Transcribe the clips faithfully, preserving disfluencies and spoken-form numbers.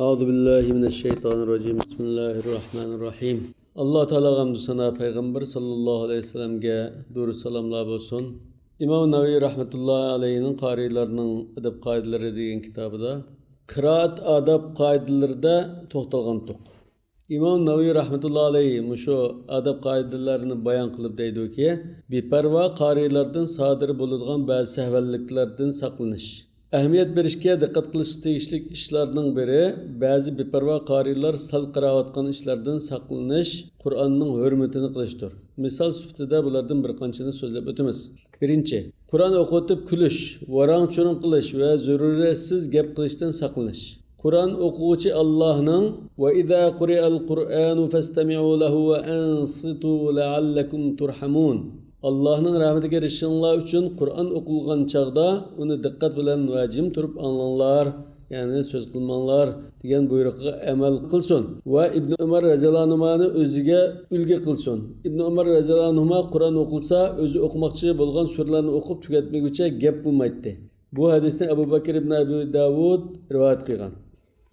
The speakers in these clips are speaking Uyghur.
أعوذ بالله من الشيطان الرجيم. بسم الله الرحمن الرحيم. ئاللا تائالاغا ھەمدۇ سانا، پەيغەمبەر ساللاللاھۇ ئەلەيھى ۋەسەللەمگە دۇرۇد سالاملار بولسۇن. ئىمام نەۋەۋى رەھمەتۇللاھى ئەلەيھىنىڭ قارىيلارنىڭ ئەدەپ قائىدىلىرى دېگەن كىتابىدا قىرائەت ئاداب قائىدىلىرىدا توختالغانتۇق. ئىمام نەۋەۋى رەھمەتۇللاھى ئەلەيھى مۇشۇ ئاداب قائىدىلەرنى بايان قىلىپ دەيدۇكى، بىپەرۋا قارىيلاردىن سادىر بولىدىغان بەزى سەھۋەنلىكلەردىن ساقلىنىش. ئەھمىيەت بېرىشكە، دىققەت قىلىشقا تېگىشلىك ئىشلارنىڭ بىرى، بەزى بىپەرۋا قارىيلار سەل قىراۋاتقان ئىشلاردىن ساقلىنىش، قۇرئاننىڭ ھۆرمىتىنى قىلىشتۇر. مىسال سۈپىتىدە بۇلاردىن بىر قانچىنى سۆزلەپ ئۆتىمىز. بىرىنچى، قۇرئان ئوقۇۋېتىپ كۈلۈش، ۋاراڭ-چۇرۇڭ قىلىش ۋە زۆرۈرىيەتسىز گەپ قىلىشتىن ساقلىنىش. قۇرئان ئوقۇغۇچى ئاللاھنىڭ، «وإذا قرئ القرآن فاستمعوا له وأنصتوا لعلكم ترحمون.» ئاللاھنىڭ رەھمىتىگە ئېرىشىشىڭلار ئۈچۈن قۇرئان ئوقۇلغان چاغدا ئۇنى دىققەت بىلەن ۋە جىم تۇرۇپ ئاڭلاڭلار، يەنى سۆز قىلماڭلار، دېگەن بۇيرۇقىغا ئەمەل قىلسۇن ۋە ئىبنى ئۆمەر رەزىياللاھۇ ئەنھۇمانى ئۆزىگە ئۈلگە قىلسۇن. ئىبنى ئۆمەر رەزىياللاھۇ ئەنھۇما قۇرئان ئوقۇلسا، ئۆزى ئوقۇماقچى بولغان سۈرىلەرنى ئوقۇپ تۈگەتمىگۈچە گەپ قىلمايتتى. بۇ ھەدىسنى ئەبۇ بەكىر ئىبنى ئەبى داۋۇد رىۋايەت قىلغان.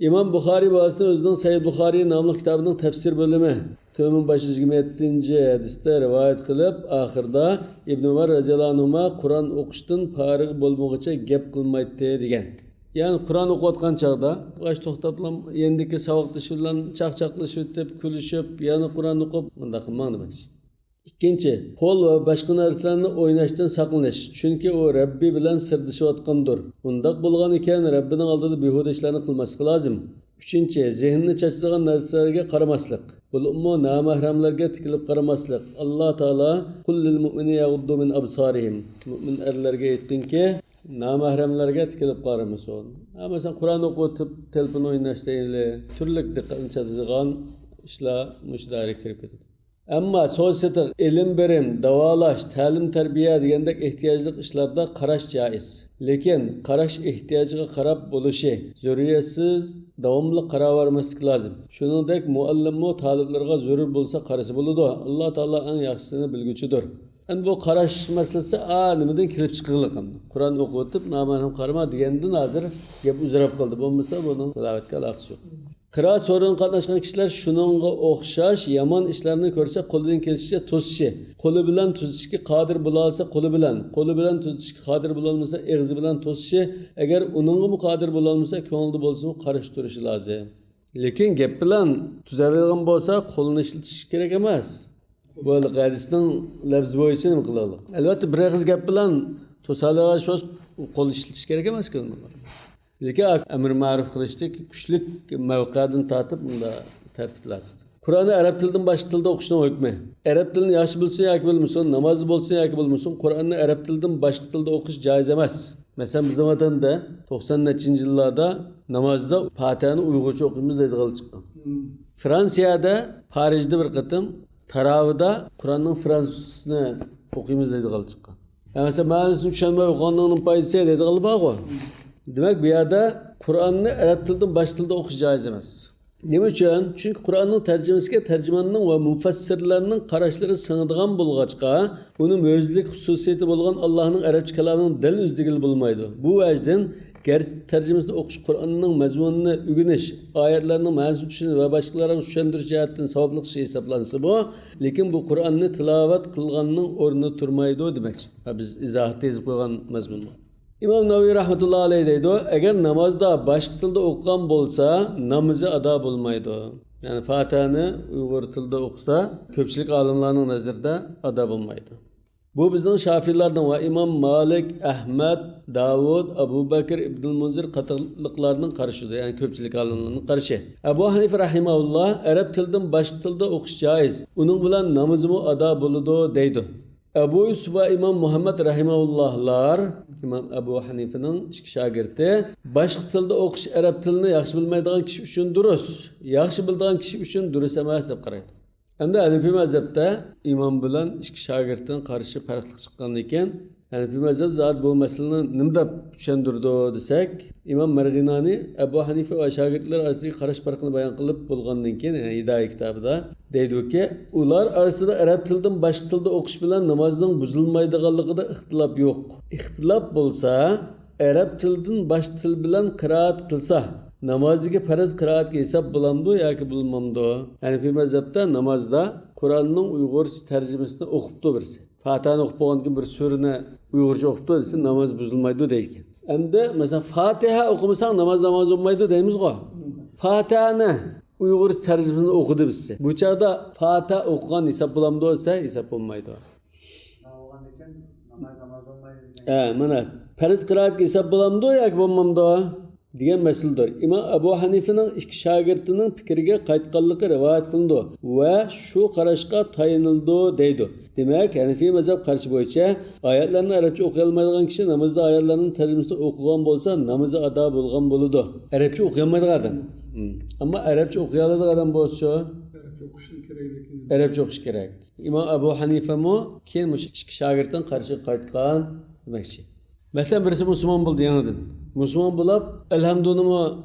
ئىمام بۇخارىي بۇ ھەدىسنى ئۆزىنىڭ سەھىھ بۇخارىي ناملىق كىتابىنىڭ تەپسىر بۆلۈمى، تۆمۈر باش يىگىرمە يەتتىنچى ھەدىستە رىۋايەت قىلىپ، ئاخىرىدا ئىبنى ئۆمەر رەزىياللاھۇ ئەنھۇما قۇرئان ئوقۇشتىن پارىغ بولمىغۇچە گەپ قىلمايتتى دېگەن. يەنى قۇرئان ئوقۇۋاتقان چاغدا باش توختاپلا يېنىدىكى ساۋاقدىشى بىلەن چاقچاقلىشىۋېتىپ، كۈلۈشۈپ، يەنە قۇرئان ئوقۇپ، مۇنداق قىلماڭ دېمەكچى. ئىككىنچى، قول ۋە باشقا نەرسىلەرنى ئويناشتىن ساقلىنىش، چۈنكى ئۇ رەببى بىلەن سىردىشىۋاتقاندۇر. ئۇنداق بولغانىكەن، رەببىنىڭ ئالدىدا بىھۇدە ئىشلارنى قىلماسلىق لازىم. ئۈچىنچى، زېھنىنى چاچىدىغان نەرسىلەرگە قارىماسلىق، بولۇپمۇ نامەھرەملەرگە تىكىلىپ قارىماسلىق. ئاللا تائالا، «قل للمؤمنين يغضوا من أبصارهم»، مۆمىن ئەرلەرگە ئېيتقىنكى، نامەھرەملەرگە تىكىلىپ قارىمىسۇن. ھە، مەسىلەن، قۇرئان ئوقۇۋېتىپ، تېلېفون ئويناش دەيلى، تۈرلۈك دىققەتنى چاچىدىغان ئىشلار مۇشۇ دائىرىگە كىرىپ كېتىدۇ. ئەمما سودا-سېتىق، ئىلىم-بېرىم، داۋالاش، تەلىم-تەربىيە دېگەندەك ئېھتىياجلىق ئىشلاردا قاراش جائىز. لېكىن قاراش ئېھتىياجغا قاراپ بولۇشى، زۆرۈرىيەتسىز داۋاملىق قاراۋەرمەسلىك لازىم. شۇنىڭدەك مۇئەللىممۇ تالىپلىرىغا زۆرۈر بولسا قارىسا بولىدۇ. ئاللا تائالا ئەڭ ياخشىسىنى بىلگۈچىدۇر. ئەمدى بۇ قاراش مەسىلىسى، ئا، نېمىدىن كېلىپ چىقىغلىق ئەمدى؟ قۇرئان ئوقۇۋېتىپ، نامەھرەم قارىما دېگەندىن ھازىر گەپ ئۇزىراپ قالدى. بولمىسا بۇنىڭ تىلاۋەتكە ئالاقىسى يوق. قىرائەت سورۇنىغا قاتناشقان كىشىلەر شۇنىڭغا ئوخشاش يامان ئىشلارنى كۆرسە، قولىدىن كېلىشىچە توسۇشى، قولى بىلەن تۈزىتىشكە قادىر بولالىسا قولى بىلەن، قولى بىلەن تۈزىتىشكە قادىر بولالمىسا، ئېغىزى بىلەن توسۇشى، ئەگەر ئۇنىڭغىمۇ قادىر بولالمىسا، كۆڭلىدە بولسىمۇ قارشى تۇرۇشى لازىم. لېكىن گەپ بىلەن تۈزەلەيدىغان بولسا، قولىنى ئىشلىتىش كېرەك ئەمەس. بۇ ھەدىسنىڭ لەپزى بويىچە نېمە قىلايلى؟ ئەلۋەتتە، بىر ئېغىز گەپ بىلەن توسالايدىغان بولسا، قول ئىشلىتىش كېرەك ئەمەسكەن. لېكىن ئەمر مەرۇف قىلىشتەك كۈچلۈك مەۋقەدىن تارتىپ مۇنداق تەرتىپلەر. قۇرئاننى ئەرەب تىلىدىن باشقا تىلدا ئوقۇشنىڭ ھۆكمى. ئەرەب تىلىنى ياخشى بىلسۇن ياكى بىلمىسۇن، نامازدا بولسۇن ياكى بولمىسۇن، قۇرئاننى ئەرەب تىلىدىن باشقا تىلدا ئوقۇش جائىز ئەمەس. مەسىلەن، بىزنىڭ ۋەتەندە توقسان نەچچىنچى يىللاردا نامازدا پاتىھەنى ئۇيغۇرچە ئوقۇيمىز دەيدىغانلار چىققان. فرانسىيەدە، پارىژدا بىر قېتىم تاراۋىدا قۇرئاننىڭ فرانسۇزچىسىنى ئوقۇيمىز دەيدىغانلار چىققان. يا مەسىلەن، مەنىسىنى چۈشەنمەي ئوقۇغاننىڭ نېمە پايدىسى دەيدىغانلار بارغۇ. دېمەك، بۇ يەردە قۇرئاننى ئەرەب تىلىدىن باشقا تىلدا ئوقۇش جائىز ئەمەس. نېمە ئۈچۈن؟ چۈنكى قۇرئاننىڭ تەرجىمىسىگە تەرجىماننىڭ ۋە مۇفەسسىرلەرنىڭ قاراشلىرى سىڭىدىغان بولغاچقا، ئۇنى مۆجىزىلىك خۇسۇسىيىتى بولغان ئاللاھنىڭ ئەرەبچە كالامىنىڭ دەل ئۆزى دېگىلى بولمايدۇ. بۇ ۋەجدىن، گەرچە تەرجىمىسىنى ئوقۇش قۇرئاننىڭ مەزمۇنىنى ئۆگىنىش، ئايەتلەرنىڭ مەنىسىنى چۈشىنىش ۋە باشقىلارغا چۈشەندۈرۈش جەھەتتىن ساۋابلىق ئىش ھېسابلانسىمۇ، لېكىن بۇ قۇرئاننى تىلاۋەت قىلغاننىڭ ئورنىدا تۇرمايدۇ دېمەكچى. ھە، بىز ئىزاھاتتا يېزىپ قويغان مەزمۇن بۇ. ئىمام نەۋەۋى رەھمەتۇللا ئەلەيھ دەيدۇ، ئەگەر نامازدا باشقا تىلدا ئوقۇغان بولسا، نامىزى ئادا بولمايدۇ. يەنى فاتىھەنى ئۇيغۇر تىلىدا ئوقۇسا، كۆپچىلىك ئالىملارنىڭ نەزىرىدە ئادا بولمايدۇ. بۇ بىزنىڭ شافىيلارنىڭ ۋە ئىمام مالىك، ئەھمەد، داۋۇد، ئەبۇ بەكىر، ئىبنۇل مۇنزىر قاتارلىقلارنىڭ قارىشىدۇر، يەنى كۆپچىلىك ئالىملارنىڭ قارىشى. ئەبۇ ھەنىفە رەھىمەھۇللا، ئەرەب تىلىدىن باشقا تىلدا ئوقۇش جائىز، ئۇنىڭ بىلەن نامىزىمۇ ئادا بولىدۇ، دەيدۇ. ئەبۇ يۈسۈف ۋە ئىمام مۇھەممەد رەھىمەھۇللاھلار، ئىمام ئەبۇ ھەنىفىنىڭ ئىككى شاگىرتى، باشقا تىلدا ئوقۇش ئەرەب تىلىنى ياخشى بىلمەيدىغان كىشى ئۈچۈن دۇرۇس، ياخشى بىلىدىغان كىشى ئۈچۈن دۇرۇس ئەمەس دەپ قارايدۇ. ئەمدى ھەنىفىي مەزھەپتە ئىمام بىلەن ئىككى شاگىرتنىڭ قارىشى پەرقلىق چىققاندىن كېيىن، ھەنىفىي مەزھەپ زادى بۇ مەسىلىنى نېمە دەپ چۈشەندۈرىدۇ دېسەك، ئىمام مەرغىنانى ئەبۇ ھەنىفە ۋە شاگىرتلەر ئارىسىدىكى قاراش پەرقىنى بايان قىلىپ بولغاندىن كېيىن، يەنى ھىدايە كىتابىدا دەيدۇكى، ئۇلار ئارىسىدا ئەرەب تىلىدىن باشقا تىلدا ئوقۇش بىلەن نامازنىڭ بۇزۇلمايدىغانلىقىدا ئىختىلاپ يوق. ئىختىلاپ بولسا، ئەرەب تىلىدىن باشقا تىل بىلەن قىرائەت قىلسا، نامازدىكى پەرز قىرائەتكە ھېساب بولامدۇ ياكى بولمامدۇ؟ ھەنىفىي مەزھەپتە نامازدا قۇرئاننىڭ ئۇيغۇرچە تەرجىمىسىنى ئوقۇپتۇ بىرسى. فاتىھەنى ئوقۇپ بولغاندىن كېيىن بىر سۈرىنى ئۇيغۇرچە ئوقۇپتۇ دېسە، ناماز بۇزۇلمايدۇ دەيدىكەن. ئەمدى مەسىلەن، فاتىھە ئوقۇمىساڭ ناماز، ناماز بولمايدۇ دەيمىزغۇ. فاتىھەنى ئۇيغۇرچە تەرجىمىسىنى ئوقۇدى بىرسى. بۇ چاغدا فاتىھە ئوقۇغان ھېساب بولامدۇ دېسە، ھېساب بولمايدۇ. ھە، مانا، پەرز قىرائەتكە ھېساب بولامدۇ ياكى بولمامدۇ دېگەن مەسىلىدۇر. ئىمام ئەبۇ ھەنىفىنىڭ ئىككى شاگىرتىنىڭ پىكرىگە قايتقانلىقى رىۋايەت قىلىنىدۇ ۋە شۇ قاراشقا تايىنىلىدۇ دەيدۇ. دېمەك، ھەنىفىي مەزھەپ قارىشى بويىچە ئايەتلەرنى ئەرەبچە ئوقۇيالمايدىغان كىشى نامىزىدا ئايەتلەرنىڭ تەرجىمىسىنى ئوقۇغان بولسا، نامىزى ئادا بولغان بولىدۇ. ئەرەبچە ئوقۇيالمايدىغان ئادەم. ھىم. ئەمما ئەرەبچە ئوقۇيالايدىغان ئادەم بولسا، ئەرەبچە ئوقۇشنىڭ كېرەكلىكىنى. ئەرەبچە ئوقۇش كېرەك. ئىمام ئەبۇ ھەنىفەمۇ كېيىن مۇشۇ ئىككى شاگىرتنىڭ قارىشىغا قايتقان دېمەكچى. مەسىلەن، بىرسى مۇسۇلمان بولدى يېڭىدىن. مۇسۇلمان بولاپ، ئەلھەمدۇنىمۇ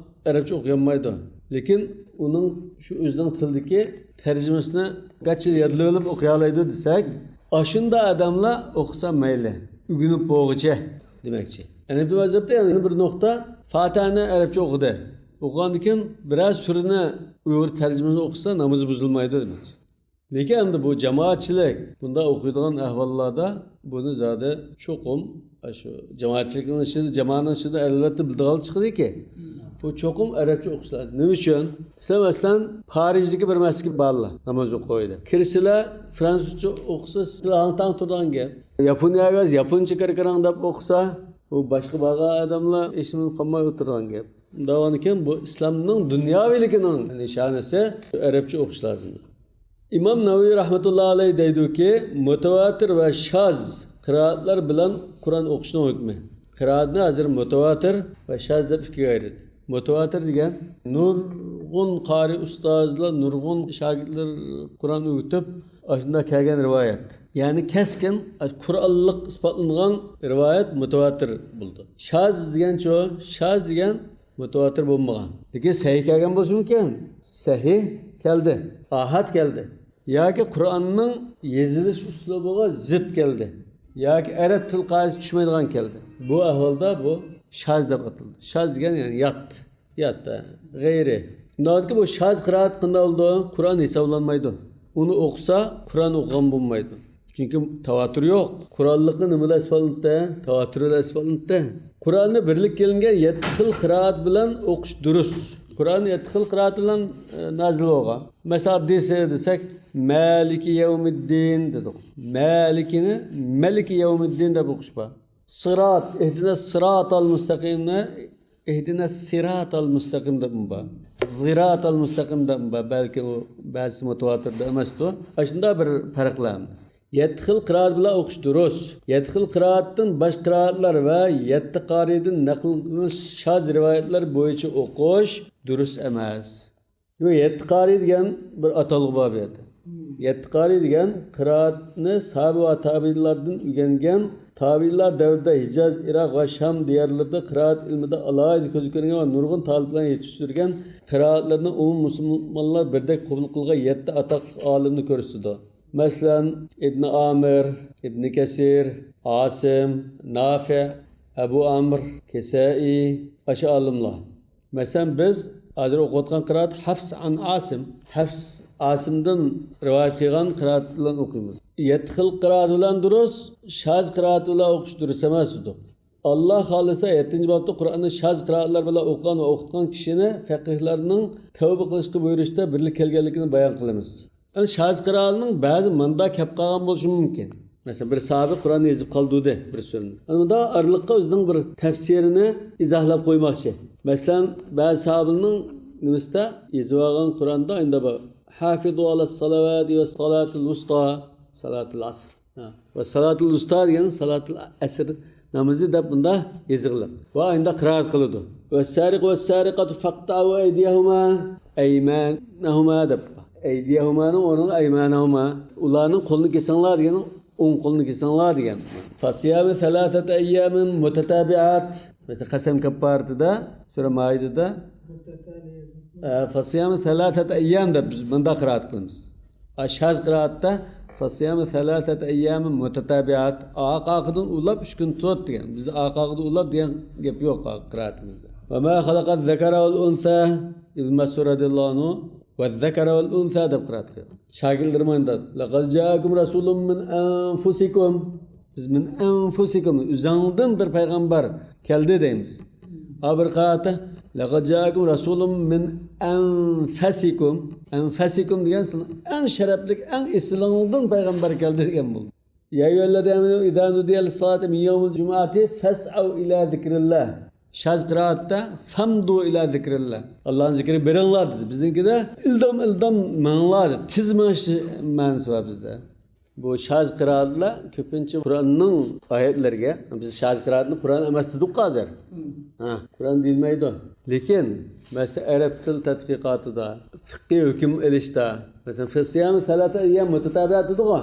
ئەرەبچە ئوقۇيالمايدۇ. لېكىن ئۇنىڭ شۇ ئۆزىنىڭ تىلىدىكى تەرجىمىسىنى گاچا يادلىۋېلىپ ئوقۇيالايدۇ دېسەك، ئاشۇنداق ئادەملەر ئوقۇسا مەيلى، ئۆگىنىپ بولغۇچە دېمەكچى. ھەنەفىي مەزھەپتە يەنە بىر نۇقتا، فاتىھەنى ئەرەبچە ئوقۇدى. ئوقۇغاندىن كېيىن بىرەر سۈرىنى ئۇيغۇر تەرجىمىسىنى ئوقۇسا، نامىزى بۇزۇلمايدۇ دېمەكچى. لېكىن ئەمدى بۇ جامائەتچىلىك بۇنداق ئوقۇيدىغان ئەھۋاللاردا بۇنى زادى چوقۇم، ئاشۇ جامائەتچىلىكنىڭ ئىچىدە، جامائەتنىڭ ئىچىدە ئەلۋەتتە بىلىدىغان چىقىدىكى، بۇ چوقۇم ئەرەبچە ئوقۇش لازىم. نېمە ئۈچۈن؟ سىلەر مەسىلەن، پارىژدىكى بىر مەسچىتكە بارلا، ناماز ئوقۇيدۇ. كىرسىلە، فرانسۇزچە ئوقۇسا، سىلەر ھاڭ-تاڭ تۇرىدىغان گەپ. ياپونىيەگە بارسا، ياپونچە كىركىراڭ دەپ ئوقۇسا، بۇ باشقا بارغان ئادەملەر ھېچنېمە قىلماي ئولتۇرىدىغان گەپ. ئۇنداق بولغاندىكىن بۇ ئىسلامنىڭ دۇنياۋىلىكىنىڭ نىشانىسى ئەرەبچە ئوقۇش لازىم. ئىمام نەۋەۋى رەھمەتۇللا ئەلەيھ دەيدۇكى، مۇتەۋاتىر ۋە شاز قىرائەتلەر بىلەن قۇرئان ئوقۇشنىڭ ھۆكمى. قىرائەتنى ھازىر مۇتەۋاتىر ۋە شاز دەپ ئىككىگە ئايرىدى. مۇتەۋاتىر دېگەن نۇرغۇن قارىي ئۇستازلار، نۇرغۇن شاگىرتلار قۇرئان ئۆگىتىپ، ئاشۇنداق كەلگەن رىۋايەت. يەنى كەسكىن قۇرئانلىق ئىسپاتلانغان رىۋايەت مۇتەۋاتىر بولىدۇ. شاز دېگەنچۇ؟ شاز دېگەن مۇتەۋاتىر بولمىغان. لېكىن سەھىھ كەلگەن بولۇشى مۇمكىن. سەھىھ كەلدى. ئاھاد كەلدى. ياكى قۇرئاننىڭ يېزىلىش ئۇسلۇبىغا زىت كەلدى. ياكى ئەرەب تىل قائىدىسى چۈشمەيدىغان كەلدى. بۇ ئەھۋالدا بۇ شاز دەپ ئاتىلىدۇ. شاز دېگەن يەنى يات. يات، ھە. غەيرىي. ئۇنداقتىكى بۇ شاز قىرائەت قانداق بولىدۇ؟ قۇرئان ھېسابلانمايدۇ. ئۇنى ئوقۇسا، قۇرئان ئوقۇغان بولمايدۇ. چۈنكى تاۋاتۇر يوق. قۇرئانلىقنى نېمە بىلەن ئىسپاتلىنىپتۇ؟ تاۋاتۇر بىلەن ئىسپاتلىنىپتۇ. قۇرئاننى بىرلىككە كېلىنگەن يەتتە خىل قىرائەت بىلەن ئوقۇش دۇرۇس. قۇرئان يەتتە خىل قىرائەت بىلەن، ئە، نازىل بولغان. مەسىلەن، ئاددىيسى دېسەك، مالىكى يەۋمىددىن دېدۇق. مالىكىنى مەلىكى يەۋمىددىن دەپ ئوقۇش بار. سىرات، ئىھدىنەس سىراتال مۇستەقىمنى ئىھدىنەس سىراتال مۇستەقىم دەپمۇ بار. زىراتال مۇستەقىم دەپمۇ بار. بەلكى ئۇ بەزىسى مۇتەۋاتىردە ئەمەستۇ. ئاشۇنداق بىر پەرقلەر. يەتتە خىل قىرائەت بىلەن ئوقۇش دۇرۇس. يەتتە خىل قىرائەتتىن باشقا قىرائەتلەر ۋە يەتتە قارىيدىن نەقىل قىلىنغان شاز رىۋايەتلەر بويىچە ئوقۇش دۇرۇس ئەمەس. بۇ يەتتە قارىي دېگەن بىر ئاتالغۇ بار بۇ يەردە. يەتتە قارىي دېگەن قىرائەتنى ساھابە ۋە تابىئىنلاردىن ئۆگەنگەن، تابىئىنلار دەۋرىدە ھىجاز، ئىراق ۋە شام دىيارلىرىدا قىرائەت ئىلمىدا ئالاھىدە كۆزگە كۆرۈنگەن ۋە نۇرغۇن تالىپلارنى يېتىشتۈرگەن، قىرائەتلىرىنى ئومۇم مۇسۇلمانلار بىردەك قوبۇل قىلغان يەتتە ئاتاقلىق ئالىمنى كۆرسىتىدۇ. مەسىلەن، ئىبنى ئامىر، ئىبنى كەسىر، ئاسىم، نافىئ، ئەبۇ ئامىر، كىسائىي، ئاشۇ ئالىملار. مەسىلەن، بىز ھازىر ئوقۇۋاتقان قىرائەت ھەفس ئان ئاسىم. ھەفس ئاسىمدىن رىۋايەت قىلغان قىرائەت بىلەن ئوقۇيمىز. يەتتە خىل قىرائەت بىلەن دۇرۇس، شاز قىرائەت بىلەن ئوقۇش دۇرۇس ئەمەس دېدۇق. ئاللا خالىسا، يەتتىنچى بابتا قۇرئاننى شاز قىرائەتلەر بىلەن ئوقۇغان ۋە ئوقۇتقان كىشىنى فەقىھلەرنىڭ تەۋبە قىلىشقا بۇيرۇشتا بىرلىككە كەلگەنلىكىنى بايان قىلىمىز. ئەمدى شاز قىرائەتنىڭ بەزى مۇنداق كەپ قالغان بولۇشى مۇمكىن. مەسىلەن، بىر ساھابە قۇرئاننى يېزىپ قالدۇردى بىر سۈرىنى. ئەمدى مۇنداق ئارىلىققا ئۆزىنىڭ بىر تەپسىرىنى ئىزاھلاپ قويماقچى. مەسىلەن، بەزى ساھابىنىڭ نېمىسىدە يېزىۋالغان قۇرئاندا ئەمدى بار. حافظوا على الصلوات والصلاة الوسطى، صلاة العصر. ھە. ۋە سالاتىل ۋۇستا دېگەن سالاتىل ئەسر نامىزى دەپ بۇندا يېزىقلىق. ۋە ئاينىدا قىرائەت قىلىدۇ. ۋەسسارىقۇ ۋەسسارىقاتۇ فەقتەئۇ ئەيدىيەھۇما، ئەيمانەھۇما دەپ. ئەيدىيەھۇمانىڭ ئورنىغا ئەيمانەھۇما. ئۇلارنىڭ قولىنى كېسىڭلار دېگەن، ئوڭ قولىنى كېسىڭلار دېگەن. فەسىيامۇ سەلاسەتە ئەييامىن مۇتەتابىئات. مەسىلەن، قەسەم كەپپارىتىدە، سۈرە مائىدىدە، ئە، فەسىيامۇ سەلاسەتە ئەييام دەپ بىز مۇنداق قىرائەت قىلىمىز. ئە، شاز قىرائەتتە فەسىيامۇ سەلاسەتە ئەييامىن مۇتەتابىئات. ئارقا-ئارقىدىن ئۇلاپ ئۈچ كۈن تۇت دېگەن. بىزدە ئارقا-ئارقىدىن ئۇلاپ دېگەن گەپ يوق قىرائىتىمىزدە. ۋە ما خەلەقەز زەكەرە ۋەل ئۇنسا. ئىبن مەسئۇد رەزىيەللاھۇ ئەنھۇ ۋەز زەكەرە ۋەل ئۇنسا دەپ قىرائەت قىلغان. شاگىرتلىرىمۇ ئەمدى لەقەد جائەكۇم رەسۇلۇم مىن ئەنفۇسىكۇم. بىز مىن ئەنفۇسىكۇم، ئۆزۈڭدىن بىر پەيغەمبەر كەلدى دەيمىز. ھا بىر قىرائەتتە لەقەد جائەكۇم رەسۇلۇم مىن ئەنفەسىكۇم. ئەنفەسىكۇم دېگەن سىلەر ئەڭ شەرەپلىك، ئەڭ ئېسىلىڭدىن پەيغەمبەر كەلدى دېگەن بولدى. يا أيها الذين آمنوا إذا نودي للصلاة من يوم الجمعة فاسعوا إلى ذكر الله. شاز قىرائەتتە فامدۇ ئىلا زىكرىللا. ئاللانىڭ زىكرىگە بېرىڭلار دېدى. بىزنىڭكىدە ئىلدام ئىلدام مېڭىڭلار دېدى. تېز مېڭىش مەنىسى بار بىزدە. بۇ شاز قىرائەتلەر كۆپىنچە قۇرئاننىڭ ئايەتلىرىگە، بىز شاز قىرائەتنى قۇرئان ئەمەس دېدۇققۇ ھازىر. ھە، قۇرئان دېيىلمەيدۇ. لېكىن، مەسىلەن، ئەرەب تىل تەتقىقاتىدا، فىقھىي ھۆكۈم ئېلىشتا، مەسىلەن، فىسيامى سەلاتە ئەييام مۇتەتابىئات دېدىغۇ.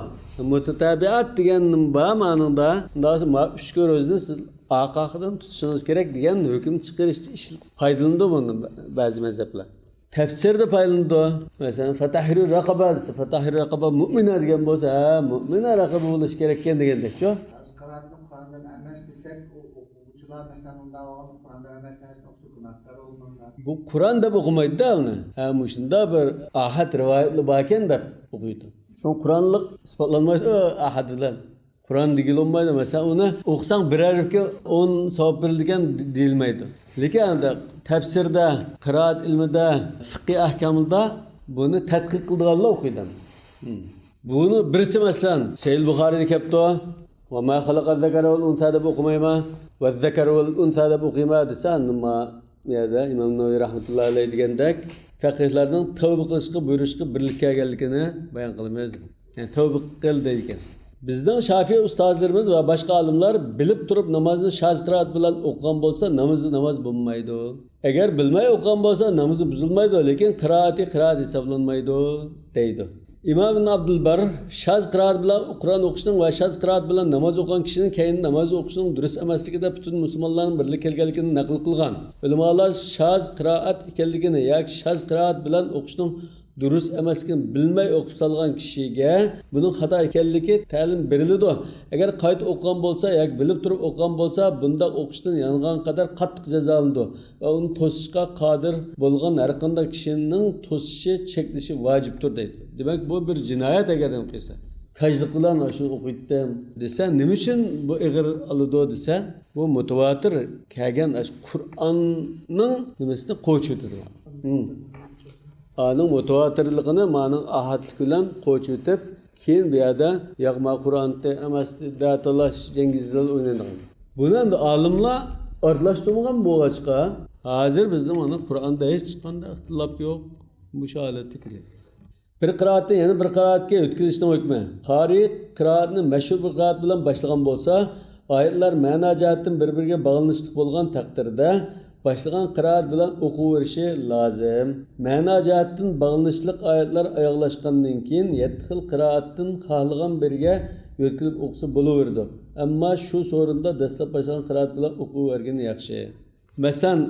مۇتەتابىئات دېگەن بار مانىڭدا، ئۇنداق بولسا، ما ئۈچ كۈن روزىنى سىز ئارقا-ئارقىدىن تۇتۇشىڭىز كېرەك دېگەن ھۆكۈم چىقىرىشتا ئىش-، پايدىلىنىدۇ بۇندىن بەزى مەزھەپلەر. تەپسىردە پايدىلىنىدۇ. مەسىلەن، فەتەھرىرۇ رەقەبە دېسە، فەتەھرىرۇ رەقەبە مۇئمىنە دېگەن بولسا، ھە، مۇئمىنە رەقەبە بولۇشى كېرەككەن دېگەندەك شۇ. بەزى قىرائەتنى قۇرئاندىن ئەمەس دېسەك، ئۇ ئوقۇغۇچىلار، مەسىلەن، ئۇنداق بولغاندا قۇرئاندىن ئەمەس نەرسىنى ئوقۇسا گۇناھكار بولمامدۇ؟ بۇ قۇرئان دەپ ئوقۇمايدۇ-دە ئۇنى. ھە، مۇشۇنداق بىر ئاھەد رىۋايەتلا باركەن دەپ ئوقۇيدۇ. شۇڭا قۇرئانلىق ئىسپاتلانمايدۇ ئاھەد بىلەن. قۇرئان دېگىلى بولمايدۇ. مەسىلەن، ئۇنى ئوقۇساڭ بىر ھەرپكە ئون ساۋاب بېرىلىدىكەن دېيىلمەيدۇ. لېكىن ئەمدى تەپسىردە، قىرائەت ئىلمىدە، فىقھىي ئەھكامدا بۇنى تەتقىق قىلىدىغانلار ئوقۇيدۇ. ھىم. بۇنى بىرسى، مەسىلەن، سەھىھ بۇخارىيدا كەپتۇ. ۋە ما خەلەقەز زەكەرە ۋەل ئۇنسا دەپ ئوقۇمايما؟ ۋەز زەكەرە ۋەل ئۇنسا دەپ ئوقۇيما دېسە، ئەمدى ما بۇ يەردە ئىمام نەۋەۋى رەھمەتۇللاھى ئەلەيھ دېگەندەك، فەقىھلەرنىڭ تەۋبە قىلىشقا بۇيرۇشقا بىرلىككە كەلگەنلىكىنى بايان قىلىمىز. يەنى تەۋبە قىل دەيدىكەن. بىزنىڭ شافىئى ئۇستازلىرىمىز ۋە باشقا ئالىملار بىلىپ تۇرۇپ نامازنى شاز قىرائەت بىلەن ئوقۇغان بولسا، نامىزى ناماز بولمايدۇ. ئەگەر بىلمەي ئوقۇغان بولسا، نامىزى بۇزۇلمايدۇ، لېكىن قىرائىتى قىرائەت ھېسابلانمايدۇ، دەيدۇ. ئىمام ئىبن ئابدۇلبەر، شاز قىرائەت بىلەن قۇرئان ئوقۇشنىڭ ۋە شاز قىرائەت بىلەن ناماز ئوقۇغان كىشىنىڭ كەينىدىن ناماز ئوقۇشنىڭ دۇرۇس ئەمەسلىكىدە پۈتۈن مۇسۇلمانلارنىڭ بىرلىككە كەلگەنلىكىنى نەقىل قىلغان. ئۆلىمالار شاز قىرائەت ئىكەنلىكىنى ياكى شاز قىرائەت بىلەن ئوقۇشنىڭ دۇرۇس ئەمەسلىكىنى بىلمەي ئوقۇپ سالغان كىشىگە بۇنىڭ خاتا ئىكەنلىكى تەلىم بېرىلىدۇ. ئەگەر قايتا ئوقۇغان بولسا ياكى بىلىپ تۇرۇپ ئوقۇغان بولسا، بۇنداق ئوقۇشتىن يانغان قەدەر قاتتىق جازالىنىدۇ. ۋە ئۇنى توسۇشقا قادىر بولغان ھەر قانداق كىشىنىڭ توسۇشى، چەكلىشى ۋاجىپتۇر دەيدۇ. دېمەك، بۇ بىر جىنايەت، ئەگەر نېمە قىلسا. كاجلىق بىلەن شۇنى ئوقۇيتتىم دېسە، نېمە ئۈچۈن بۇ ئېغىر ئالىدۇ دېسە، بۇ مۇتەۋاتىر كەلگەن قۇرئاننىڭ نېمىسىنى قوچۇۋېتىدۇ. ھىم. ئانىڭ مۇتەۋاتىرلىقىنى مانىڭ ئاھادلىق بىلەن قوچۇۋېتىپ، كېيىن بۇ يەردە ياق، ما قۇرئان ئەمەس، دەتالاش، جەڭگىزلەر ئوينايدىغان. بۇنى ئەمدى ئالىملار ئارىلاشتۇرمىغان بولغاچقا، ھازىر بىزنىڭ مانا قۇرئاندا ھېچقانداق ئىختىلاپ يوق. مۇشۇ ھالەتتە كېلىدۇ. بىر قىرائەتتىن يەنە بىر قىرائەتكە ئۆتكىلىشنىڭ ھۆكمى. قارىي قىرائەتنى مەشھۇر بىر قىرائەت بىلەن باشلىغان بولسا، ئايەتلەر مەنا جەھەتتىن بىر-بىرىگە باغلىنىشلىق بولغان تەقدىردە، باشلىغان قىرائەت بىلەن ئوقۇۋېرىشى لازىم. مەنا جەھەتتىن باغلىنىشلىق ئايەتلەر ئاياغلاشقاندىن كېيىن، يەتتە خىل قىرائەتتىن خالىغان بىرىگە يۆتكىلىپ ئوقۇسا بولۇۋېرىدۇ. ئەمما شۇ سورۇندا دەسلەپ باشلىغان قىرائەت بىلەن ئوقۇۋەرگىنى ياخشى. مەسىلەن،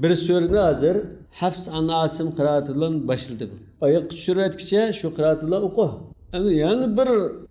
بىر سۈرىنى ھازىر ھەفس ئان ئاسىم قىرائىتى بىلەن باشلىدى. ئاياغقا چۈشۈرۈۋەتكىچە شۇ قىرائىتى بىلەن ئوقۇ. ئەمدى يەنە بىر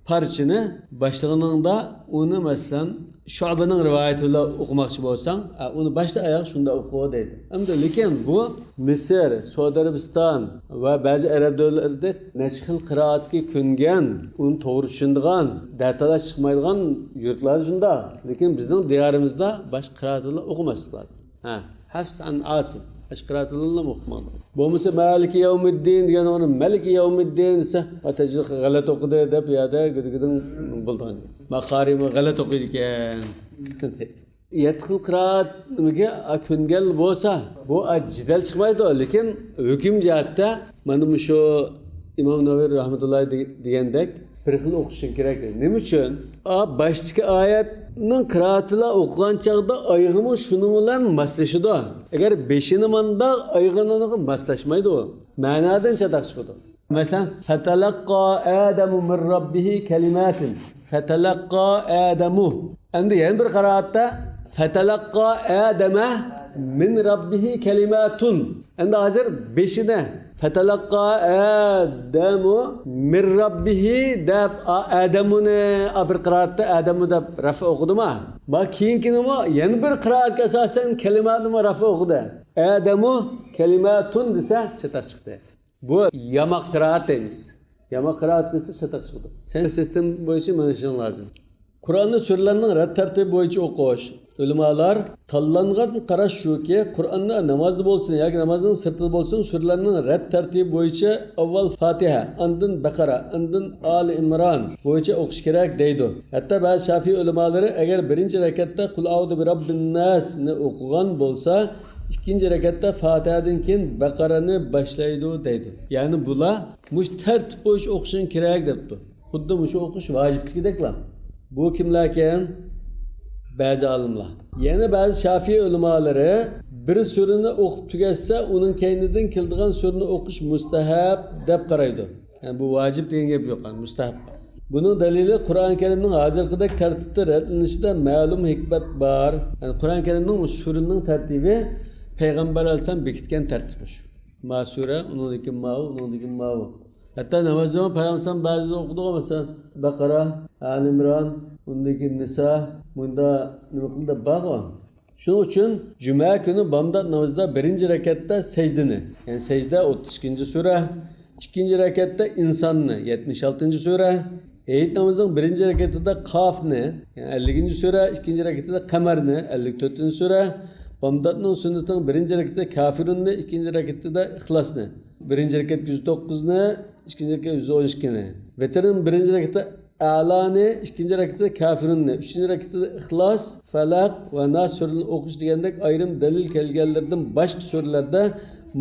پارچىنى باشلىغىنىڭدا ئۇنى، مەسىلەن، شۇئبىنىڭ رىۋايىتى بىلەن ئوقۇماقچى بولساڭ، ئە، ئۇنى باشتا ئاياغ شۇنداق ئوقۇ دەيدۇ. ئەمدى لېكىن بۇ مىسىر، سەئۇدى ئەرەبىستان ۋە بەزى ئەرەب دۆلەتلىرىدەك نەچچە خىل قىرائەتكە كۆنگەن، ئۇنى توغرا چۈشىنىدىغان، دەتالاش چىقمايدىغان يۇرتلاردا شۇنداق. لېكىن بىزنىڭ دىيارىمىزدا باشقا قىرائەت بىلەن ئوقۇماسلىق لازىم. ھە، ھەفس ئان ئاسىم. ئاشۇ قىرائەت بىلەنلا ئوقۇماڭلار. بولمىسا مالىكى يەۋمىددىن دېگەن ئورنى مەلىكى يەۋمىددىن دېسە، ھە، تەجۋىد غەلەت ئوقۇدى دەپ يەردە گىدىگىدىڭ بولىدىغان گەپ. ماخارىمۇ غەلەت ئوقۇيدىكەن. يەتتە خىل قىرائەت نېمىگە، ئا، كۆنگەن بولسا، بۇ، ئا، جېدەل چىقمايدۇ، لېكىن ھۆكۈم جەھەتتە مانا مۇشۇ ئىمام نەۋەۋى رەھمەتۇللاھى دېگەندەك بىر خىل ئوقۇشۇڭ كېرەك. نېمە ئۈچۈن؟ ئا، باشتىكى ئايەتنىڭ قىرائىتىلا ئوقۇغان چاغدا ئايىغىمۇ شۇنىڭ بىلەن ماسلىشىدۇ. ئەگەر بېشىنى مانداق، ئايىغىنىغا ماسلاشمايدۇ ئۇ. مەنادىن چاتاق چىقىدۇ. مەسىلەن، فەتەلەققا ئادەمۇ مىن رەببىھى كەلىماتىن. فەتەلەققا ئادەمۇ. ئەمدى يەنە بىر قىرائەتتە فەتەلەققا ئادەمە مىن رەببىھى كەلىماتۇن. ئەمدى ھازىر بېشىنى، فەتەلەققا ئادەمۇ مىن رەببىھى دەپ، ئا-، ئادەمۇنى، ئا، بىر قىرائەتتە ئادەمۇ دەپ رەفئ ئوقۇدىما؟ ما كېيىنكىنىمۇ يەنە بىر قىرائەتكە ئاساسەن كەلىماتنىمۇ رەفئ ئوقۇدى. ئادەمۇ كەلىماتۇن دېسە چاتاق چىقتى. بۇ ياماق قىرائەت دەيمىز. ياماق قىرائەت دېسە چاتاق چىقىدۇ. سەن سىستېما بويىچە مېڭىشىڭ لازىم. قۇرئاننى سۈرىلەرنىڭ رەت تەرتىپى بويىچە ئوقۇش. ئۆلىمالار تاللانغان قاراش شۇكى، قۇرئاننى نامازدا بولسۇن ياكى نامازنىڭ سىرتىدا بولسۇن، سۈرىلەرنىڭ رەت تەرتىپى بويىچە ئاۋۋال فاتىھە، ئاندىن بەقەرە، ئاندىن ئالى ئىمران بويىچە ئوقۇش كېرەك دەيدۇ. ھەتتا بەزى شافىئىي ئۆلىمالىرى ئەگەر بىرىنچى رەكەتتە قۇل ئەئۇزۇ بىرەببىنناسنى ئوقۇغان بولسا، ئىككىنچى رەكەتتە فاتىھەدىن كېيىن بەقەرەنى باشلايدۇ دەيدۇ. يەنى بۇلار مۇشۇ تەرتىپ بويىچە ئوقۇشۇڭ كېرەك دەپتۇ. خۇددى مۇشۇ ئوقۇش ۋاجىپتىكىدەكلا. بۇ كىملەركەن؟ بەزى ئالىملار. يەنە بەزى شافىئىي ئۆلىمالىرى بىر سۈرىنى ئوقۇپ تۈگەتسە، ئۇنىڭ كەينىدىن كېلىدىغان سۈرىنى ئوقۇش مۇستەھەب دەپ قارايدۇ. يەنى بۇ ۋاجىپ دېگەن گەپ يوق، مۇستەھەب. بۇنىڭ دەلىلى قۇرئان كەرىمنىڭ ھازىرقىدەك تەرتىپتە رەتلىنىشىدە مەلۇم ھېكمەت بار. يەنى قۇرئان كەرىمنىڭ سۈرىنىڭ تەرتىپى پەيغەمبەر ئەلەيھىسسالام بېكىتكەن تەرتىپ شۇ. ما سۈرە، ئۇنىڭدىن كېيىن ماۋۇ، ئۇنىڭدىن كېيىن ماۋۇ. ھەتتا نامازدىمۇ پەيغەمبەر ئەلەيھىسسالام بەزىدە ئوقۇدىغۇ، مەسىلەن، بەقەرە، ئالى ئىمران، ئۇنىڭدىن كېيىن نىسا، مۇندا نېمە قىلدى، بارغۇ. شۇنىڭ ئۈچۈن جۈمە كۈنى بامدات نامىزىدا بىرىنچى رەكەتتە سەجدىنى، يەنى سەجدە ئوتتۇز ئىككىنچى سۈرە، ئىككىنچى رەكەتتە ئىنساننى، يەتمىش ئالتىنچى سۈرە، ھېيت نامىزىنىڭ بىرىنچى رەكەتىدە قافنى، يەنى ئەللىكىنچى سۈرە، ئىككىنچى رەكەتىدە قەمەرنى، ئەللىك تۆتىنچى سۈرە، بامداتنىڭ سۈننىتىنىڭ بىرىنچى رەكىتىدە كافىرۇننى، ئىككىنچى رەكىتىدە ئىخلاسنى، بىرىنچى رەكەتكە يۈز توققۇزنى، ئىككىنچى رەكەتكە يۈز ئون ئىككىنى، ۋىتىرنىڭ بىرىنچى رەكىتىدە ئەلانى، ئىككىنچى رەكىتىدە كافىرۇننى، ئۈچىنچى رەكىتىدە ئىخلاس، فەلەق ۋە ناس سۈرىلىرىنى ئوقۇش دېگەندەك ئايرىم دەلىل كەلگەنلىرىدىن باشقا سۈرىلەردە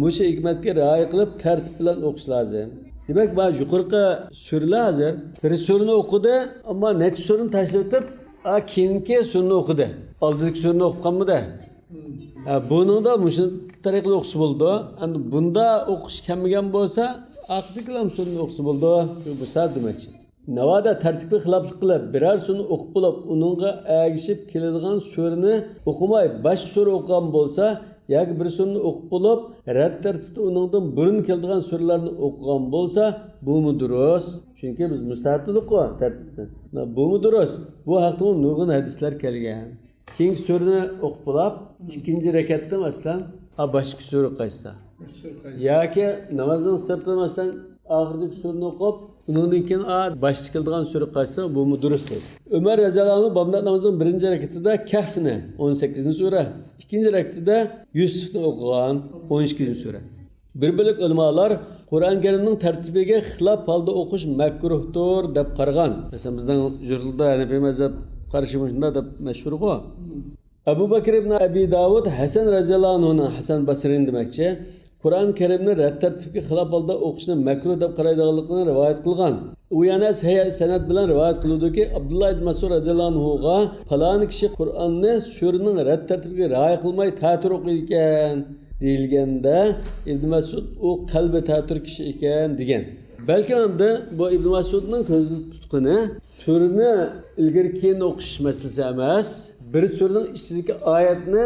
مۇشۇ ھېكمەتكە رىئايە قىلىپ تەرتىپ بىلەن ئوقۇش لازىم. دېمەك، بۇ يۇقىرىقى سۈرىلەر ھازىر بىر سۈرىنى ئوقۇدى، ئەمما نەچچە سۈرىنى تاشلىۋېتىپ، ئا، كېيىنكى سۈرىنى ئوقۇدى. ئالدىدىكى سۈرىنى ئوقۇپ قالمىدى. ھە، بۇنىڭدا مۇشۇ تەرىقىدە ئوقۇسا بولىدۇ. ئەمدى بۇندا ئوقۇش كەلمىگەن بولسا، ئاخىرىدىكىلا سۈرىنى ئوقۇسا بولىدۇ. شۇ بۇ سەۋەب دېمەكچى. ناۋادا تەرتىپكە خىلاپلىق قىلىپ، بىرەر سۈرىنى ئوقۇپ بولۇپ، ئۇنىڭغا ئەگىشىپ كېلىدىغان سۈرىنى ئوقۇماي، باشقا سۈرە ئوقۇغان بولسا، ياكى بىر سۈرىنى ئوقۇپ بولۇپ، رەت تەرتىپتە ئۇنىڭدىن بۇرۇن كېلىدىغان سۈرىلەرنى ئوقۇغان بولسا، بۇمۇ دۇرۇس. چۈنكى بىز مۇستەھەب دېدۇققۇ تەرتىپنى. بۇمۇ دۇرۇس. بۇ ھەقتىمۇ نۇرغۇن ھەدىسلەر كەلگەن. كېيىنكى سۈرىنى ئوقۇپ بولاپ، ئىككىنچى رەكەتتە، مەسىلەن، ئا، باشقا سۈرە قايسا؟ ياكى نامازنىڭ سىرتىدا، مەسىلەن، ئاخىرىدىكى سۈرىنى ئوقۇپ، ئۇنىڭدىن كېيىن، ئا، باشتا كېلىدىغان سۈرە قايسا، بۇمۇ دۇرۇس دەيدۇ. ئۆمەر رەزىياللاھۇ ئەنھۇ بامدات نامىزىنىڭ بىرىنچى رەكىتىدە كەھفنى، ئون سەككىزىنچى سۈرە، ئىككىنچى رەكىتىدە يۈسۈفنى ئوقۇغان، ئون ئىككىنچى سۈرە. بىر بۆلەك ئۆلىمالار قۇرئان كەرىمنىڭ تەرتىپىگە خىلاپ ھالدا ئوقۇش مەكرۇھتۇر دەپ قارىغان. مەسىلەن، بىزنىڭ يۇرتلاردا ھەنەفىي مەزھەپ قارىشى مۇشۇنداق دەپ مەشھۇرغۇ. ئەبۇ بەكرى ئىبنى ئەبى داۋۇد ھەسەن رەزىياللاھۇ ئەنھۇنىڭ، ھەسەن بەسرىنى دېمەكچى، قۇرئان كەرىمنى رەت تەرتىپكە خىلاپ ھالدا ئوقۇشنى مەكرۇھ دەپ قارايدىغانلىقىنى رىۋايەت قىلغان. ئۇ يەنە سەھىھ سەنەد بىلەن رىۋايەت قىلىدۇكى، ئابدۇللا ئىبن مەسئۇد رەزىياللاھۇ ئەنھۇغا پالانى كىشى قۇرئاننى سۈرىنىڭ رەت تەرتىپىگە رىئايە قىلماي تەتۈر ئوقۇيدىكەن دېيىلگەندە، ئىبن مەسئۇد ئۇ قەلبى تەتۈر كىشى ئىكەن دېگەن. بەلكىم ئەمدى بۇ ئىبن مەسئۇدنىڭ كۆزدە تۇتقىنى سۈرىنى ئىلگىرى كېيىن ئوقۇش مەسىلىسى ئەمەس، بىر سۈرىنىڭ ئىچىدىكى ئايەتنى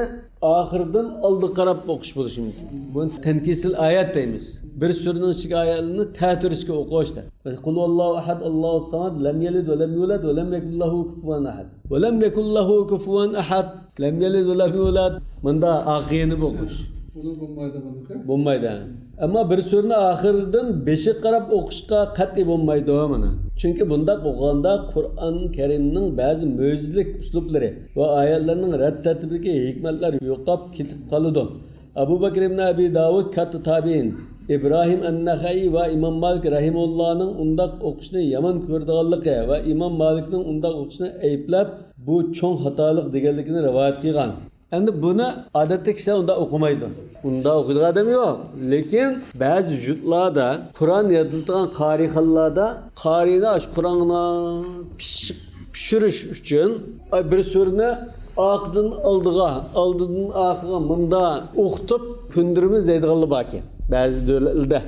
ئاخىرىدىن ئالدىغا قاراپ ئوقۇش بولۇشى مۇمكىن. بۇنى تەنكىسىل ئايەت دەيمىز. بىر سۈرىنىڭ ئىچىدىكى ئايەتلىرىنى تەتۈرۈشكە ئوقۇش دەپ. قۇل ھۇۋەللاھۇ ئەھەد، ئاللاھۇ سەمەد، لەم يەلىد ۋە لەم يۇلەد ۋە لەم يەكۇن لەھۇ كۇفۇۋەن ئەھەد. ۋە لەم يەكۇن لەھۇ كۇفۇۋەن ئەھەد. لەم يەلىد ۋە لەم يۇلەد. مۇندا ئاخىرىنى ئوقۇش. ئۇنىڭ بولمايدۇ بۇنىڭكى. بولمايدۇ. ئەمما بىر سۈرىنى ئاخىرىدىن بېشىغا قاراپ ئوقۇشقا قەتئىي بولمايدۇ مانا. چۈنكى بۇنداق ئوقۇغاندا قۇرئان كەرىمنىڭ بەزى مۆجىزىلىك ئۇسلۇبلىرى ۋە ئايەتلەرنىڭ رەت تەرتىپىدىكى ھېكمەتلەر يوقاپ كېتىپ قالىدۇ. ئەبۇ بەكرى ئىبنى ئەبى داۋۇد كاتتا تابىئىن، ئىبراھىم ئەننەخەئىي ۋە ئىمام مالىك رەھىمۇللانىڭ ئۇنداق ئوقۇشنى يامان كۆرىدىغانلىقى ۋە ئىمام مالىكنىڭ ئۇنداق ئوقۇشنى ئەيىبلەپ، بۇ چوڭ خاتالىق دېگەنلىكىنى رىۋايەت قىلغان. ئەمدى بۇنى ئادەتتىكى كىشىلەر ئۇنداق ئوقۇمايدۇ. ئۇنداق ئوقۇيدىغان ئادەم يوق. لېكىن بەزى يۇرتلاردا قۇرئان يېزىلىدىغان قارىخانىلاردا قارىنى ئاشۇ قۇرئانغا پىششىق پىشۇرۇش ئۈچۈن بىر سۈرىنى ئارقىدىن ئالدىغا، ئالدىدىن ئارقىغا مۇندا ئوقۇتۇپ كۆندۈرىمىز دەيدىغانلار باركەن بەزى دۆلەتلەردە.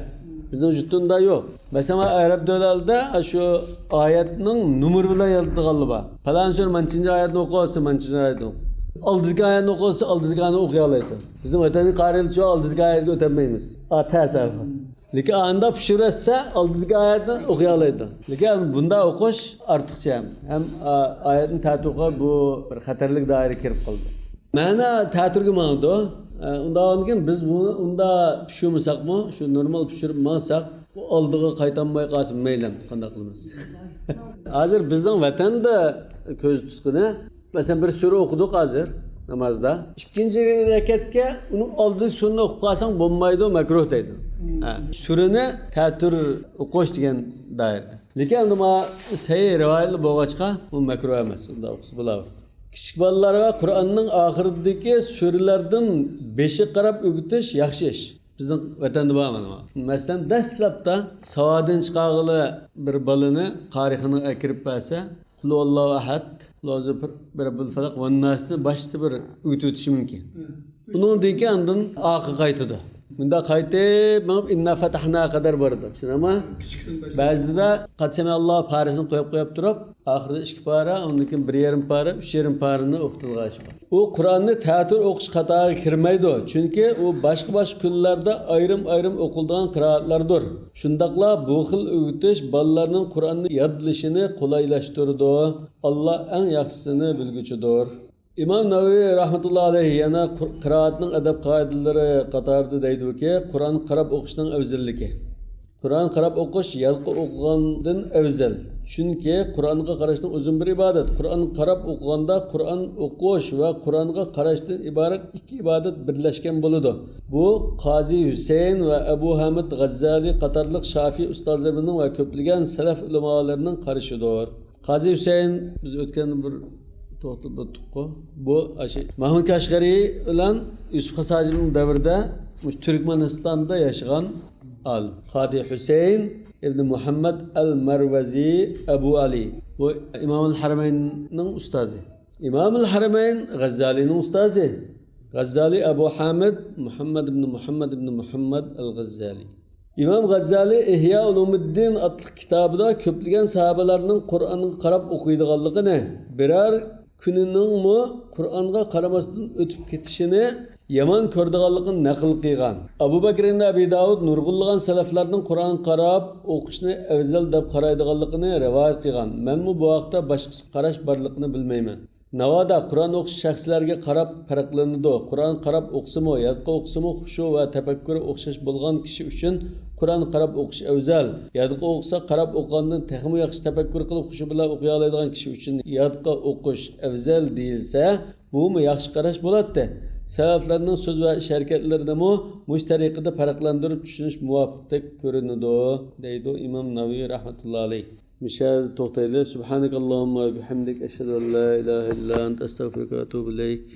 بىزنىڭ يۇرتتا ئۇنداق يوق. مەسىلەن، ئەرەب دۆلەتلىرىدە شۇ ئايەتنىڭ نومۇرى بىلەن يازىدىغانلار بار. پالان سۈرە مانچىنچى ئايەتنى ئوقۇۋاتسا، مانچىنچى ئايەتنى ئوقۇ. ئالدىدىكى ئايەتنى ئوقۇسا، ئالدىدىكى ئايەتنى ئوقۇيالايدۇ. بىزنىڭ ۋەتەندىكى قارىيلار شۇ ئالدىدىكى ئايەتكە ئۆتەلمەيمىز. ئا، تەس ئەھۋال. لېكىن ئاندا پىشۇرۇۋەتسە، ئالدىدىكى ئايەتنى ئوقۇيالايدۇ. لېكىن بۇنداق ئوقۇش ئارتۇقچە ھەم، ھەم، ئا، ئايەتنى تەتۈر ئوقۇش بۇ بىر خەتەرلىك دائىرىگە كىرىپ قالدى. مەنە تەتۈرگە ماڭىدۇ. ئە، ئۇنداق بولغاندىكىن بىز بۇنى ئۇندا پىشۇرمىساقمۇ، شۇ نورمال پىشۇرۇپ ماڭساق، ئۇ ئالدىغا قايتالماي قالسا مەيلى، قانداق قىلىمىز؟ ھازىر بىزنىڭ ۋەتەندە كۆزدە تۇتقىنى، مەسىلەن، بىر سۈرە ئوقۇدۇق ھازىر نامازدا. ئىككىنچى رەكەتكە ئۇنىڭ ئالدىدا سۈرىنى ئوقۇپ قالساڭ بولمايدۇ، مەكرۇھ دەيدۇ. ھە، سۈرىنى تەتۈر ئوقۇش دېگەن دائىرىدە. لېكىن ئەمدى مانا سەھىھ رىۋايەتلەر بولغاچقا، بۇ مەكرۇھ ئەمەس، ئۇنداق ئوقۇسا بولاۋېرىدۇ. كىچىك بالىلارغا قۇرئاننىڭ ئاخىرىدىكى سۈرىلەردىن بېشىغا قاراپ ئۆگىتىش ياخشى ئىش. بىزنىڭ ۋەتەندە بار مانا. مەسىلەن، دەسلەپتە ساۋادىن چىقارغىلى بىر بالىنى قارىخانىغا ئەكىرىپ بەرسە، قۇل ھۇۋاللاھۇ ئەھەد، قۇل ئەئۇزۇ بىرەببىل فەلەق ۋە ناسنى باشتا بىر ئۆگىتىۋېتىشى مۇمكىن. ئۇنىڭدىن كېيىن ئاندىن ئارقىغا قايتىدۇ. مۇنداق قايتىپ مېڭىپ، ئىننا فەتەھنا قەدەر بارىدۇ. چۈشىنەما؟ بەزىدە قەد سەمىئاللاھۇ پارىسىنى قويۇپ، قويۇپ تۇرۇپ، ئاخىرىدا ئىككى پارە، ئۇنىڭدىن كېيىن بىر يېرىم پارە، ئۈچ يېرىم پارىنى ئوقۇتىدىغان ئىش بار. ئۇ قۇرئاننى تەتۈر ئوقۇش قاتارىغا كىرمەيدۇ، چۈنكى ئۇ باشقا-باشقا كۈنلەردە ئايرىم-ئايرىم ئوقۇلىدىغان قىرائەتلەردۇر. شۇنداقلا بۇ خىل ئۆگىتىش بالىلارنىڭ قۇرئاننى يادلىشىنى قولايلاشتۇرىدۇ. ئاللا ئەڭ ياخشىسىنى بىلگۈچىدۇر. ئىمام نەۋەۋى رەھمەتۇللا ئەلەيھ يەنە قۇر-، قىرائەتنىڭ ئەدەپ قائىدىلىرى قاتارىدا دەيدۇكى، قۇرئان قاراپ ئوقۇشنىڭ ئەۋزەللىكى. قۇرئان قاراپ ئوقۇش يالقا ئوقۇغاندىن ئەۋزەل. چۈنكى قۇرئانغا قاراشنىڭ ئۆزىمۇ بىر ئىبادەت. قۇرئان قاراپ ئوقۇغاندا قۇرئان ئوقۇش ۋە قۇرئانغا قاراشتىن ئىبارەت ئىككى ئىبادەت بىرلەشكەن بولىدۇ. بۇ قازى ھۈسەيىن ۋە ئەبۇ ھامىد غەززالى قاتارلىق شافىئى ئۇستازلىرىمىزنىڭ ۋە كۆپلىگەن سەلەف ئۆلىمالىرىنىڭ قارىشىدۇر. قازى ھۈسەيىن، بىز ئۆتكەندە بىر توختىلىپ ئۆتتۇققۇ. بۇ ئاشۇ مەھمۇد كاشغەرى بىلەن يۈسۈپ خاس ھاجىمنىڭ دەۋرىدە مۇشۇ تۈركمەنىستاندا ياشىغان ئالىم. قازى ھۈسەيىن ئىبنى مۇھەممەد ئەل مەرۋەزى ئەبۇ ئەلى. بۇ ئىمامۇل ھەرەمەيننىڭ ئۇستازى. ئىمامۇل ھەرەمەين غەززالىنىڭ ئۇستازى. غەززالى ئەبۇ ھامىد مۇھەممەد ئىبنى مۇھەممەد ئىبنى مۇھەممەد ئەل غەززالى. ئىمام غەززالى ئىھيا ئۇلۇمۇددىن ئاتلىق كىتابىدا كۆپلىگەن ساھابىلەرنىڭ قۇرئانغا قاراپ ئوقۇيدىغانلىقىنى، بىرەر كۈنىنىڭمۇ قۇرئانغا قارىماستىن ئۆتۈپ كېتىشىنى يامان كۆرىدىغانلىقىنى نەقىل قىلغان. ئەبۇ بەكرى ئىبنى ئەبى داۋۇد نۇرغۇنلىغان سەلەفلەرنىڭ قۇرئانغا قاراپ ئوقۇشنى ئەۋزەل دەپ قارايدىغانلىقىنى رىۋايەت قىلغان. مەنمۇ بۇ ھەقتە باشقىچە قاراش بارلىقىنى بىلمەيمەن. ناۋادا قۇرئان ئوقۇش شەخسلەرگە قاراپ پەرقلىنىدۇ. قۇرئان قاراپ ئوقۇسىمۇ، يادقا ئوقۇسىمۇ، خۇشۇ ۋە تەپەككۇرى ئوخشاش بولغان كىشى ئۈچۈن قۇرئان قاراپ ئوقۇش ئەۋزەل. يادقا ئوقۇسا، قاراپ ئوقۇغاندىن تېخىمۇ ياخشى تەپەككۇر قىلىپ، خۇشۇ بىلەن ئوقۇيالايدىغان كىشى ئۈچۈن يادقا ئوقۇش ئەۋزەل دېيىلسە، بۇمۇ ياخشى قاراش بولاتتى. سەلەفلەرنىڭ سۆز ۋە ئىش ھەرىكەتلىرىنىمۇ مۇشۇ تەرىقىدە پەرقلەندۈرۈپ چۈشىنىش مۇۋاپىقتەك كۆرۈنىدۇ، دەيدۇ ئىمام نەۋەۋى رەھمەتۇللا ئەلەيھ. مۇشۇ يەردە توختايلى. سۇبھانەكاللاھۇممە ۋە بىھەمدىك، ئەشھەدۇ ئەن لا ئىلاھە ئىللا ئەنتە، ئەستەغفىرۇكە ۋە ئەتۇبۇ ئىلەيك.